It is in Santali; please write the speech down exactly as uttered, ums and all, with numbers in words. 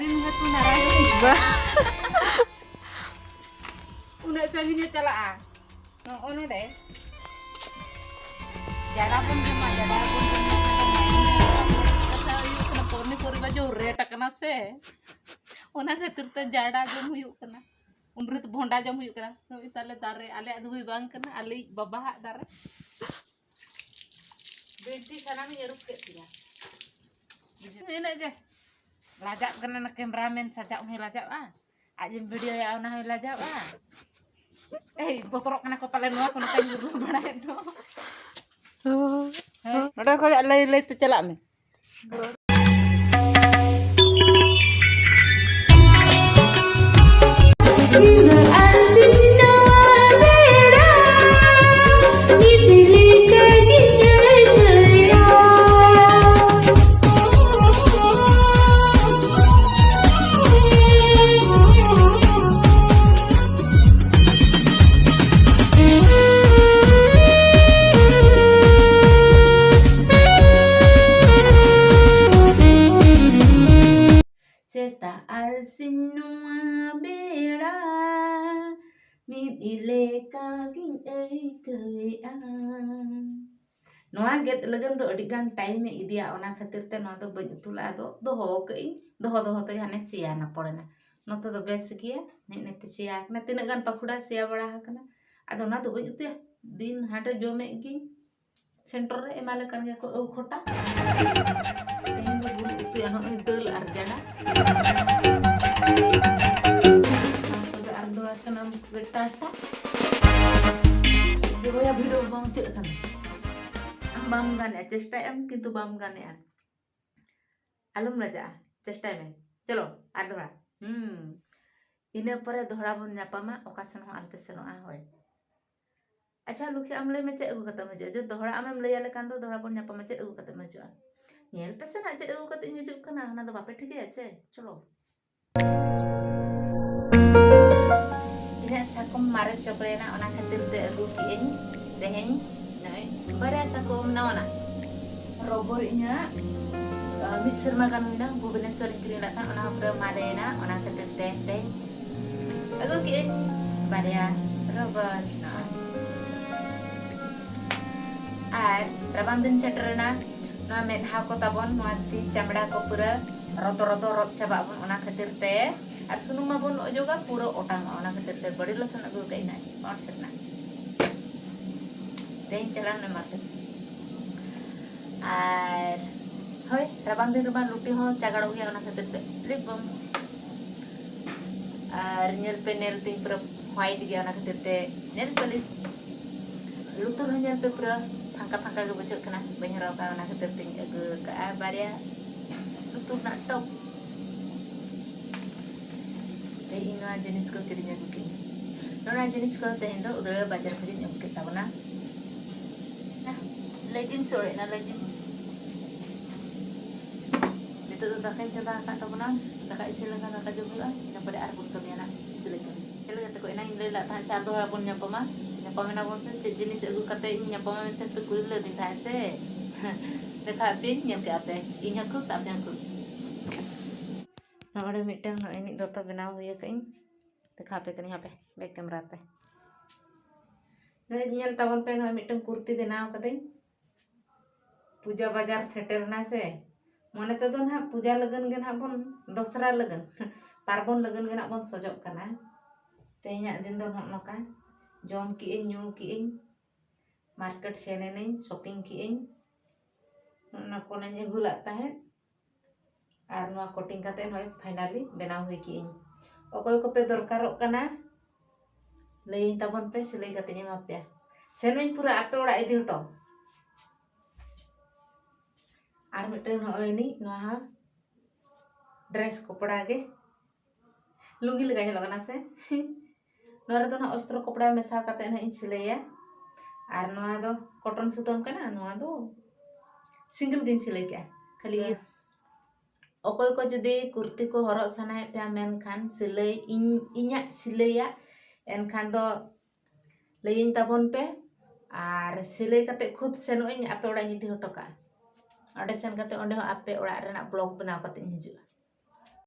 ᱩᱱᱤ ᱦᱚᱸ ᱛᱩ ᱱᱟᱨᱟᱭᱚᱱ᱾ ᱵᱟ᱾ ᱩᱱᱟᱹᱜ ᱥᱟᱺᱜᱤᱧᱮ ᱪᱟᱞᱟᱜᱼᱟ᱾ ᱱᱚᱜᱼᱚ ᱱᱚᱰᱮ᱾ ᱡᱟᱰᱟ ᱵᱚᱱ ᱡᱚᱢᱟ, ᱡᱟᱰᱟ ᱵᱚᱱ ᱡᱚᱢᱟ᱾ ᱠᱟᱛᱷᱟ ᱦᱩᱭᱩᱜ ᱠᱟᱱᱟ, ᱯᱚᱱᱤ ᱯᱚᱨᱤᱵᱟ ᱡᱚ ᱨᱮᱴ ᱟᱠᱟᱱᱟ ᱥᱮ, ᱚᱱᱟ ᱠᱷᱟᱹᱛᱤᱨ ᱛᱮ ᱡᱟᱰᱟ ᱡᱚᱢ ᱦᱩᱭᱩᱜ ᱠᱟᱱᱟ᱾ ᱩᱱᱨᱮ ᱛᱚ ᱵᱷᱚᱸᱰᱟ ᱡᱚᱢ ᱦᱩᱭᱩᱜ ᱠᱟᱱᱟ᱾ ᱱᱚᱜᱼᱚᱭ ᱛᱟᱞᱮ ᱫᱟᱨᱮ, ᱟᱞᱮᱭᱟᱜ ᱫᱚ ᱦᱩᱭ ᱵᱟᱝ ᱠᱟᱱᱟ, ᱟᱞᱮᱭᱤᱡ ᱵᱟᱵᱟᱣᱟᱜ ᱫᱟᱨᱮ᱾ ᱵᱤᱱᱴᱷᱤ ᱥᱟᱱᱟᱢᱤᱧ ᱟᱹᱨᱩᱵ ᱠᱮᱫ ᱛᱤᱧᱟ᱾ ᱤᱱᱟᱹᱜ ᱜᱮ᱾ ᱞᱟᱡᱟᱜ ᱠᱟᱱᱟ ᱱᱟ ᱠᱮᱢᱨᱟᱢᱮᱱ, ᱥᱟᱡᱟᱜ ᱦᱚᱸᱭ ᱞᱟᱡᱟᱜᱼᱟ, ᱟᱡ ᱮᱢ ᱵᱷᱤᱰᱤᱭᱳᱭᱟ ᱚᱱᱟ ᱦᱚᱸᱭ ᱞᱟᱡᱟᱜᱼᱟ᱾ ᱮᱭ, ᱵᱚᱛᱚᱨᱚᱜ ᱠᱟᱱᱟ ᱠᱚ ᱯᱟᱞᱮ ᱱᱚᱣᱟ ᱠᱚ ᱱᱚᱝᱠᱟᱧ ᱵᱩᱡᱷᱟᱹᱣ ᱵᱟᱲᱟᱭᱮᱫ ᱫᱚ᱾ ᱦᱮᱸ? ᱱᱚᱰᱮ ᱠᱷᱚᱱᱟᱜ ᱞᱟᱹᱭ ᱞᱟᱹᱭ ᱛᱮ ᱪᱟᱞᱟᱜ ᱢᱮ᱾ ᱥᱮᱛᱟᱜ ᱟᱨ ᱥᱤᱧ ᱱᱚᱣᱟ ᱵᱮᱲᱟ ᱢᱤᱫ ᱞᱮᱠᱟ ᱜᱤᱧ ᱟᱹᱭᱠᱟᱹᱣᱮᱜᱼᱟ᱾ ᱱᱚᱣᱟ ᱜᱮᱫ ᱞᱟᱹᱜᱤᱫ ᱫᱚ ᱟᱹᱰᱤ ᱜᱟᱱ ᱴᱟᱭᱤᱢ ᱮ ᱤᱫᱤᱭᱟ, ᱚᱱᱟ ᱠᱷᱟᱹᱛᱤᱨ ᱛᱮ ᱱᱚᱣᱟ ᱫᱚ ᱵᱟᱹᱧ ᱩᱛᱩ ᱞᱟᱜᱼᱟ, ᱟᱫᱚ ᱫᱚᱦᱚ ᱠᱟᱜ ᱟᱹᱧ, ᱫᱚᱦᱚ ᱫᱚᱦᱚ ᱛᱮ ᱦᱟᱱᱮ ᱥᱮᱭᱟ ᱱᱟ ᱯᱚᱲᱮ ᱱᱟ᱾ ᱱᱚᱛᱮ ᱫᱚ ᱵᱮᱥ ᱜᱮᱭᱟ, ᱱᱮᱜ ᱱᱮᱛᱮ ᱥᱮᱭᱟ ᱠᱟᱱᱟ, ᱛᱤᱱᱟᱹᱜ ᱜᱟᱱ ᱯᱟᱹᱠᱷᱩᱲᱟ ᱥᱮᱭᱟ ᱵᱟᱲᱟ ᱟᱠᱟᱱᱟ, ᱟᱫᱚ ᱚᱱᱟ ᱫᱚ ᱵᱟᱹᱧ ᱩᱛᱩᱭᱟ, ᱫᱤᱱ ᱦᱟᱴ ᱨᱮ ᱡᱚᱢᱮᱫ ᱜᱤᱧ᱾ ᱥᱮᱱᱴᱟᱨ ᱨᱮ ᱮᱢᱟ ᱞᱮ ᱠᱟᱱ ᱜᱮᱭᱟ ᱠᱚ ᱟᱹᱣ ᱠᱷᱚᱴᱟ᱾ ᱛᱮᱦᱮᱧ ᱫᱚ ᱵᱩᱞ ᱩᱛᱩᱭᱟ ᱱᱚᱜᱼᱚᱭ ᱫᱟᱹᱞ ᱟᱨ ᱡᱟᱰᱟ᱾ ᱢᱟ ᱛᱚᱵᱮ ᱟᱨ ᱫᱚᱦᱲᱟ ᱥᱟᱱᱟᱢ ᱠᱚᱜᱮ ᱴᱟᱴᱟ᱾ ᱡᱮ ᱵᱚᱭᱦᱟ ᱵᱷᱤᱰᱤᱭᱳ ᱵᱟᱝ ᱪᱮᱫ ᱠᱟᱱᱟ? ᱟᱢ ᱵᱟᱢ ᱜᱟᱱᱮᱜᱼᱟ, ᱪᱮᱥᱴᱟᱭᱮᱫ ᱟᱢ ᱠᱤᱱᱛᱩ ᱵᱟᱢ ᱜᱟᱱᱮᱜᱼᱟ᱾ ᱟᱞᱚᱢ ᱞᱟᱡᱟᱜᱼᱟ, ᱪᱮᱥᱴᱟᱭ ᱢᱮ᱾ ᱪᱚᱞᱚ ᱟᱨ ᱫᱚᱦᱲᱟ᱾ ᱦᱩᱸ, ᱤᱱᱟᱹ ᱯᱚᱨᱮ ᱫᱚᱦᱲᱟ ᱵᱚᱱ ᱧᱟᱯᱟᱢᱟ, ᱚᱠᱟ ᱥᱮᱱ ᱦᱚᱸ ᱟᱞᱚᱯᱮ ᱥᱮᱱᱚᱜᱼᱟ᱾ ᱦᱳᱭ᱾ ᱟᱪᱪᱷᱟ ᱞᱩᱠᱷᱤ, ᱟᱢ ᱞᱟᱹᱭ ᱢᱮ ᱪᱮᱫ ᱟᱹᱜᱩ ᱠᱟᱛᱮᱢ ᱦᱤᱡᱩᱜᱼᱟ? ᱡᱩᱫᱤ ᱫᱚᱦᱲᱟ ᱟᱢᱮᱢ ᱞᱟᱹᱭ ᱟᱞᱮ ᱠᱷᱟᱱ ᱫᱚ ᱫᱚᱦᱲᱟ ᱵᱚᱱ ᱧᱟᱯᱟᱢᱟ, ᱪᱮᱫ ᱟᱹᱜᱩ ᱠᱟᱛᱮᱢ ᱦᱤᱡᱩᱜᱼᱟ? ᱧᱮᱞ ᱯᱮᱥᱮ ᱱᱟᱜ ᱪᱮᱫ ᱟᱹᱜᱩ ᱠᱟᱛᱮᱧ ᱦᱤᱡᱩᱜ ᱠᱟᱱᱟ, ᱚᱱᱟ ᱫᱚ ᱵᱟᱯᱮ ᱴᱷᱤᱠᱟᱹᱭᱟ ᱪᱮ? ᱪᱚᱞᱚ᱾ ᱤᱧᱟᱹᱜ ᱥᱟᱠᱚᱢ ᱢᱟᱨᱮ ᱪᱚᱠᱨᱮᱱᱟ, ᱚᱱᱟ ᱠᱷᱟᱹᱛᱤᱨ ᱛᱮ ᱟᱹᱜᱩ ᱠᱮᱜᱼᱟᱹᱧ ᱛᱮᱦᱮᱧ ᱱᱚᱜᱼᱚᱭ ᱵᱟᱨᱭᱟ ᱥᱟᱠᱚᱢ ᱱᱟᱣᱟᱱᱟᱜ᱾ ᱨᱚᱵᱚᱨ ᱤᱧᱟᱹᱜ, ᱟ, ᱢᱤᱫ ᱥᱮᱨᱢᱟ ᱜᱟᱱ ᱦᱩᱭᱱᱟ, ᱵᱷᱩᱵᱽᱱᱮᱥᱚᱨ ᱤᱧ ᱠᱤᱨᱤᱧ ᱞᱮᱫ ᱛᱟᱦᱮᱸᱫ, ᱚᱱᱟ ᱦᱚᱸ ᱯᱩᱨᱟᱹ ᱢᱟᱨᱮᱭᱮᱱᱟ᱾ ᱚᱱᱟ ᱠᱷᱟᱹᱛᱤᱨ ᱛᱮ ᱛᱮᱦᱮᱧ ᱟᱹᱜᱩ ᱠᱮᱫᱟᱹᱧ ᱵᱟᱨᱭᱟ ᱨᱚᱵᱟᱨ᱾ ᱟᱨ ᱨᱟᱵᱟᱝ ᱫᱤᱱ ᱥᱮᱴᱮᱨᱮᱱᱟ, ᱱᱚᱣᱟ ᱢᱮᱫᱦᱟ ᱠᱚ ᱛᱟᱵᱚᱱ, ᱱᱚᱣᱟ ᱛᱤ ᱪᱟᱢᱲᱟ ᱠᱚ ᱯᱩᱨᱟᱹ ᱨᱚᱫᱚ ᱨᱚᱫᱚ ᱨᱚᱫ ᱪᱟᱵᱟᱜ ᱟᱵᱚᱱ, ᱚᱱᱟ ᱠᱷᱟᱹᱛᱤᱨ ᱛᱮ᱾ ᱟᱨ ᱥᱩᱱᱩᱢ ᱢᱟᱵᱚᱱ ᱚᱡᱚᱜᱟ, ᱯᱩᱨᱟᱹ ᱚᱴᱟᱝᱚᱜᱼᱟ, ᱚᱱᱟ ᱠᱷᱟᱹᱛᱤᱨ ᱛᱮ ᱵᱟᱹᱲᱤ ᱞᱚᱥᱚᱱ ᱟᱹᱜᱩ ᱠᱟᱜ ᱤᱧ ᱱᱟᱜ ᱯᱟᱸᱪ ᱥᱮᱨᱢᱟ᱾ ᱛᱮᱦᱮᱧ ᱪᱟᱞᱟᱣ ᱞᱮᱱᱟ ᱢᱟᱨᱠᱮᱴ᱾ ᱟᱨ ᱦᱳᱭ, ᱨᱟᱵᱟᱝ ᱫᱤᱱ ᱨᱮᱢᱟ ᱞᱩᱴᱤ ᱦᱚᱸ ᱪᱟᱜᱟᱲᱚᱜ ᱜᱮᱭᱟ, ᱚᱱᱟ ᱠᱷᱟᱹᱛᱤᱨ ᱛᱮ ᱞᱤᱯ ᱵᱟᱢ᱾ ᱟᱨ ᱧᱮᱞ ᱯᱮ, ᱱᱮᱞ ᱛᱤᱧ ᱯᱩᱨᱟᱹ ᱦᱳᱣᱟᱭᱤᱴ ᱜᱮᱭᱟ, ᱚᱱᱟ ᱠᱷᱟᱹᱛᱤᱨ ᱛᱮ ᱱᱮᱞ ᱯᱟᱹᱞᱤᱥ᱾ ᱞᱩᱛᱩᱨ ᱦᱚᱸ ᱧᱮᱞ ᱯᱮ, ᱯᱩᱨᱟᱹ ᱯᱷᱟᱸᱠᱟ ᱯᱷᱟᱸᱠᱟ ᱜᱮ ᱵᱩᱡᱷᱟᱹᱜ ᱠᱟᱱᱟ, ᱵᱟᱹᱧ ᱦᱚᱨᱚᱜ ᱠᱟᱜᱼᱟ, ᱚᱱᱟ ᱠᱷᱟᱹᱛᱤᱨ ᱛᱤᱧ ᱟᱹᱜᱩ ᱠᱟᱜᱼᱟ ᱵᱟᱨᱭᱟ ᱞᱩᱛᱩᱨ ᱨᱮᱱᱟᱜ ᱴᱚᱯ᱾ ᱛᱮᱦᱮᱧ ᱤᱧ ᱱᱚᱣᱟ ᱡᱤᱱᱤᱥ ᱠᱚ ᱠᱤᱨᱤᱧ ᱟᱹᱜᱩ ᱠᱮᱫᱼᱟ᱾ ᱱᱚᱣᱟ ᱡᱤᱱᱤᱥ ᱠᱚ ᱛᱮᱦᱮᱧ ᱫᱚ ᱩᱫᱽᱲᱟᱹ ᱵᱟᱡᱟᱨ ᱠᱷᱚᱱᱤᱧ ᱟᱹᱜᱩ ᱠᱮᱫ ᱛᱟᱵᱚᱱᱟ᱾ ᱞᱮᱜᱤᱱᱥ ᱚᱲᱮᱡ ᱮᱱᱟ, ᱞᱮᱜᱤᱱᱥ᱾ ᱱᱤᱛᱚᱜ ᱫᱚ ᱫᱟᱠᱟᱧ ᱪᱚᱸᱫᱟ ᱟᱠᱟᱫ ᱛᱟᱵᱚᱱᱟ, ᱫᱟᱠᱟ ᱤᱥᱤᱱ ᱞᱮᱱᱠᱷᱟᱱ ᱫᱟᱠᱟ ᱡᱚᱢ ᱦᱩᱭᱩᱜᱼᱟ, ᱤᱱᱟᱹ ᱯᱚᱨᱮ ᱟᱨ ᱵᱚᱱ ᱠᱟᱹᱢᱤᱭᱟ ᱱᱟᱜ ᱥᱤᱞᱟᱹᱭ ᱠᱟᱹᱢᱤ᱾ ᱪᱮᱫ ᱞᱮᱠᱟ ᱛᱮᱠᱚ ᱮᱱᱟᱝ ᱤᱧ ᱞᱟᱹᱭ ᱞᱮᱫ ᱛᱟᱦᱮᱸᱫ, ᱪᱟᱨ ᱫᱚᱦᱲᱟ ᱵᱚᱱ ᱧᱟᱯᱟᱢᱟ, ᱧᱟᱯᱟᱢ ᱮᱱᱟ ᱵᱚᱱ ᱥᱮ ᱪᱮᱫ ᱡᱤᱱᱤᱥ ᱟᱹᱜᱩ ᱠᱟᱛᱮ ᱤᱧ ᱧᱟᱯᱟᱢᱟ ᱢᱮᱱᱛᱮ ᱯᱮ ᱠᱩᱞᱤ ᱞᱮᱫᱤᱧ ᱛᱟᱦᱮᱸᱫ ᱥᱮ? ᱫᱮᱠᱷᱟᱣ ᱟᱯᱮᱭᱟᱹᱧ, ᱧᱮᱞ ᱠᱮᱫᱼᱟ ᱯᱮ, ᱤᱧ ᱦᱚᱸ ᱠᱷᱩᱥ, ᱟᱯᱮ ᱦᱚᱸ ᱠᱷᱩᱥ᱾ ᱱᱚᱜᱼᱚᱭ ᱢᱤᱫᱴᱟᱝ ᱱᱚᱜᱼᱚᱭ ᱱᱤᱡ ᱫᱚᱛᱚ ᱵᱮᱱᱟᱣ ᱦᱩᱭ ᱟᱠᱟᱫ ᱤᱧ, ᱫᱮᱠᱷᱟᱣ ᱟᱯᱮ ᱠᱟᱹᱱᱟᱹᱧ ᱦᱟᱯᱮ ᱵᱮᱠ ᱠᱮᱢᱨᱟ ᱛᱮ᱾ ᱱᱚᱜᱼᱚᱭ ᱧᱮᱞ ᱛᱟᱵᱚᱱ ᱯᱮ, ᱱᱚᱜᱼᱚᱭ ᱢᱤᱫᱴᱟᱝ ᱠᱩᱨᱛᱤ ᱵᱮᱱᱟᱣ ᱠᱟᱹᱫᱟᱹᱧ᱾ ᱯᱩᱡᱟ ᱵᱟᱡᱟᱨ ᱥᱮᱴᱮᱨ ᱮᱱᱟ ᱥᱮ, ᱢᱚᱱᱮ ᱛᱮᱫᱚ ᱱᱟᱦᱟᱜ ᱯᱩᱡᱟ ᱞᱟᱹᱜᱤᱫ ᱜᱮ ᱱᱟᱦᱟᱜ ᱵᱚᱱ, ᱫᱚᱥᱨᱟ ᱞᱟᱹᱜᱤᱫ, ᱯᱟᱨᱵᱚᱱ ᱞᱟᱹᱜᱤᱫ ᱜᱮ ᱱᱟᱦᱟᱜ ᱵᱚᱱ ᱥᱚᱡᱚᱜ ᱠᱟᱱᱟ᱾ ᱛᱮᱦᱮᱧᱟᱜ ᱫᱤᱱ ᱫᱚ ᱱᱚᱜᱼᱚ ᱱᱚᱝᱠᱟ, ᱡᱚᱢ ᱠᱮᱜᱼᱟᱹᱧ, ᱧᱩ ᱠᱮᱜᱼᱟᱹᱧ, ᱢᱟᱨᱠᱮᱴ ᱥᱮᱱ ᱮᱱᱟᱹᱧ, ᱥᱚᱯᱤᱝ ᱠᱮᱜᱼᱟᱹᱧ, ᱱᱚᱜᱼᱚ ᱱᱚᱣᱟ ᱠᱚᱧ ᱟᱹᱜᱩ ᱞᱟᱜ ᱛᱟᱦᱮᱸᱫ᱾ ᱟᱨ ᱱᱚᱣᱟ ᱠᱚᱴᱤᱝ ᱠᱟᱛᱮ ᱱᱚᱜᱼᱚᱭ ᱯᱷᱟᱭᱱᱟᱞᱤ ᱵᱮᱱᱟᱣ ᱦᱩᱭ ᱠᱮᱜᱼᱟᱹᱧ᱾ ᱚᱠᱚᱭ ᱠᱚᱯᱮ ᱫᱚᱨᱠᱟᱨᱚᱜ ᱠᱟᱱᱟ, ᱞᱟᱹᱭᱟᱹᱧ ᱛᱟᱵᱚᱱ ᱯᱮ, ᱥᱤᱞᱟᱹᱭ ᱠᱟᱛᱮᱧ ᱮᱢᱟ ᱯᱮᱭᱟ᱾ ᱥᱮᱱᱚᱜ ᱟᱹᱧ ᱯᱩᱨᱟᱹ ᱟᱯᱮ ᱚᱲᱟᱜ ᱤᱫᱤ ᱦᱚᱴᱚ᱾ ᱟᱨ ᱢᱤᱫᱴᱟᱝ ᱱᱚᱜᱼᱚᱭ ᱱᱤᱡ ᱱᱚᱣᱟ ᱦᱚᱸ ᱰᱨᱮᱥ ᱠᱚᱯᱲᱟ ᱜᱮ, ᱞᱩᱝᱜᱤ ᱞᱮᱠᱟ ᱧᱮᱞᱚᱜ ᱠᱟᱱᱟ ᱥᱮ? ᱱᱚᱣᱟ ᱨᱮᱫᱚ ᱱᱟᱦᱟᱜ ᱚᱥᱛᱨᱚ ᱠᱚᱯᱲᱟ ᱢᱮᱥᱟ ᱠᱟᱛᱮ ᱱᱟᱦᱟᱜ ᱤᱧ ᱥᱤᱞᱟᱹᱭᱟ᱾ ᱟᱨ ᱱᱚᱣᱟ ᱫᱚ ᱠᱚᱴᱚᱱ ᱥᱩᱛᱟᱹᱢ ᱠᱟᱱᱟ, ᱱᱚᱣᱟ ᱫᱚ ᱥᱤᱝᱜᱮᱞ ᱜᱤᱧ ᱥᱤᱞᱟᱹᱭ ᱠᱮᱜᱼᱟ ᱠᱷᱟᱹᱞᱤ᱾ ᱤᱭᱟᱹ, ᱚᱠᱚᱭ ᱠᱚ ᱡᱩᱫᱤ ᱠᱩᱨᱛᱤ ᱠᱚ ᱦᱚᱨᱚᱜ ᱥᱟᱱᱟᱭᱮᱫ ᱯᱮᱭᱟ, ᱢᱮᱱᱠᱷᱟᱱ ᱥᱤᱞᱟᱹᱭ ᱤᱧ, ᱤᱧᱟᱹᱜ ᱥᱤᱞᱟᱹᱭᱟᱜ, ᱮᱱᱠᱷᱟᱱ ᱫᱚ ᱞᱟᱹᱭᱟᱹᱧ ᱛᱟᱵᱚᱱ ᱯᱮ᱾ ᱟᱨ ᱥᱤᱞᱟᱹᱭ ᱠᱟᱛᱮ ᱠᱷᱩᱫ ᱥᱮᱱᱚᱜ ᱟᱹᱧ, ᱟᱯᱮ ᱚᱲᱟᱜ ᱤᱧ ᱤᱫᱤ ᱦᱚᱴᱚ ᱠᱟᱜᱼᱟ᱾ ᱚᱸᱰᱮ ᱥᱮᱱ ᱠᱟᱛᱮ ᱚᱸᱰᱮ ᱦᱚᱸ ᱟᱯᱮ ᱚᱲᱟᱜ ᱨᱮᱱᱟᱜ ᱵᱞᱚᱜ ᱵᱮᱱᱟᱣ ᱠᱟᱛᱮ ᱤᱧ ᱦᱤᱡᱩᱜᱼᱟ᱾